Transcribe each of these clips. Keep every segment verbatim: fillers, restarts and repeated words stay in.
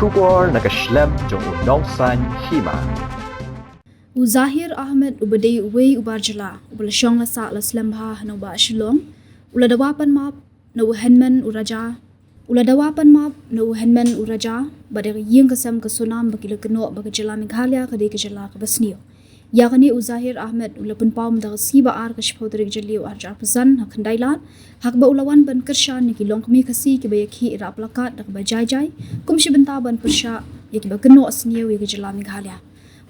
Khubor na ka shlem jong u Nongsaiñ Hima. U Zahir Ahmed uba dei uwei u bar jylla uba la shong la sah la slem bha ha nongbah Shillong, u la dawa pan map na u hynmen u Raja, u la dawa pan map na u hynmen u Raja bad ïa ka ïing ka sem ka Sonam ba ki la kynnoh ba ka jylla Meghalaya ka dei ka jylla kaba sniew. Ïa kane u Zahir Ahmed u la pynpaw mynta ka sngi ba ar ka shiphew tarik Jylliew arhajar arphew san ha Khyndailad, ha kaba u la wan ban kyrshan ïa ki longkmie Khasi kiba ïakhih rah plakat da kaba jai jai kum shi bynta ban pyrshah ïa kiba kynnoh sniew ïa ka jylla Meghalaya.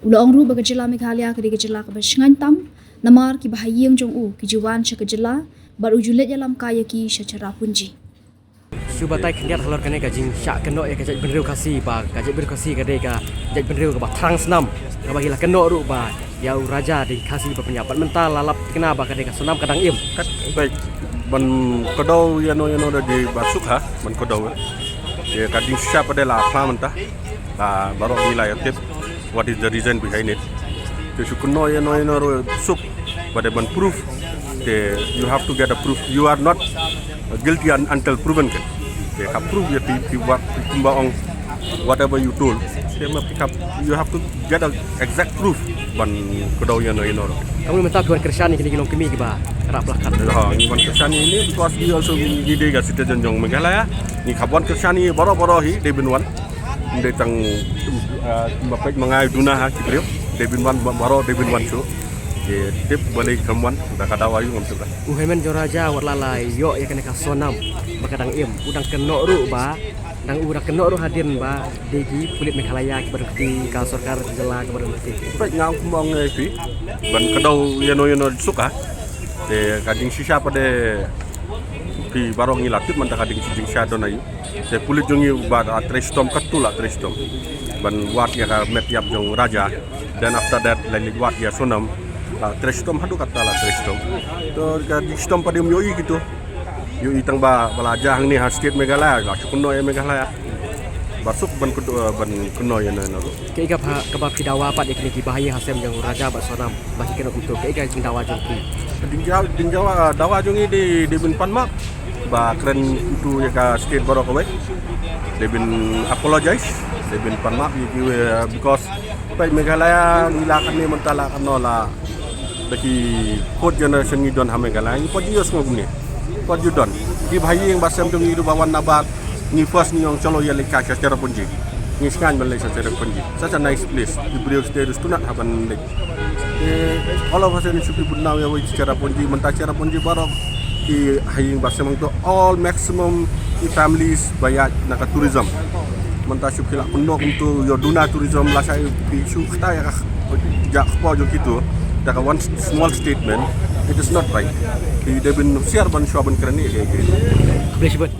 U la ong ruh ba ka jylla Meghalaya ka dei ka jylla kaba shngaiñ tam namar kiba ha ïing jong u ki ju wan sha ka jylla bad u ju leit ïalam kai ïa ki sha Cherrapunji. Shu batai khyndiat halor kane ka jingshah kynnoh ïa ka jaitbynriew Khasi ba ka jaitbynriew Khasi ka dei ka jaitbynriew kaba thrang snam, kaba ki la kynnoh ruh ba ïa u Raja dei Khasi ba pynïap. Bad mynta la lap thikna ba ka dei ka Sonam ka dang im. Kat, baik, ban kdew ïano ïano da dei ba suk ha ban kdew. Ïa ka jingshisha pat de la phla mynta. Ba baroh ngi la ïa tip what is the reason behind it. Te shu kynnoh ïano ïano ruh suk, ba dei ban proof. Te you have to get a proof. You are not guilty un- until proven kan. Te ka proof ïa ti ti wat kumba ong whatever you told. Te ma pick up, you have to get a exact proof ban kdew ïano ïano ruh. Kam mynta phi wan kyrshan ïa kine ki longkmie kiba rah plakat. Ha, ngi wan kyrshan ïa ine because we also ngi dei ka citizen jong Meghalaya. Ngi kham wan kyrshan ïa baroh baroh hi dei ban wan. Dei tang, ah, ma peit ma nga ïa u duna ha ki briew. Dei ban wan ba- baroh dei ban wan shuh. Te tip balei kam wan da ka dawa ïa u ngam tip. U hynmen jong u Raja wat la la ïoh ïa kane ka Sonam ba ka dang im. U dang kynnoh ruh ba dang u dang kynnoh ruh hadien ba dei ki pulit Meghalaya kiba dang kti, ka sorkar jylla kiba dang kti. Peit nga ong kumba ong ïa phi ban kdew ïano ïano suk ha. Te ka jingshisha pat de phi baroh ngi la tip mynta ka dei ka jingshisha don aïu. Te pulit jong ngi ba la trei shitom, katto la trei shitom ban wad ïa ka met ïap jong u Raja. Then after that la leit wad ïa Sonam. La trei shitom haduh katta la trei shitom. To ka jingshitom pat de ym ïohi kito. Ïohi tang ba ba la jia hangne ha state Meghalaya, la shu kynnoh ïa Meghalaya. Ba suk ban kynnoh, ban kynnoh ïano ïano ruh. Kaei kaba, kaba phi dawa pat ïa kine kiba ha ïing ha sem jong u Raja bad Sonam ba ki kynnoh kumto, kaei ka jingdawa jong phi? Jingdawa, jingdawa, dawa jong ngi dei, dei ban pan map. Ba kren kumto ïa ka state baroh kawei. Dei ban apologize, dei ban pan map ïa kiwei, because peit Meghalaya ngi la kane mynta la kano la da ki fourth generation ngi don ha Meghalaya, ngi pat ju ïohsngew kumne. Pat ju don. Kiba ha ïing ba sem jong ngi ruh ba wan nabar, ngi first ngi ong chalo ïa leit kai sha Cherrapunji. Ngi sngew ban leit sha Cherrapunji. Such a nice place. Ki briew sdei ruh sngewtynnat haba leit. Eh, all of us ngi shu ki bun nang ïa wei Cherrapunji, mynta Cherrapunji baroh ki ha ïing ba sem hangto, all maximum ki families ba ïaid na ka tourism. Mynta shu ki la kynnoh kumto ïa u duna tourism, lashai phi shu kata ïa ka jaka kpoh jong kito. Da ka one small statement, it is not right. Phi dei ban husiar ban shuwa ban kren ïa kaei kaei. Khublei shibun.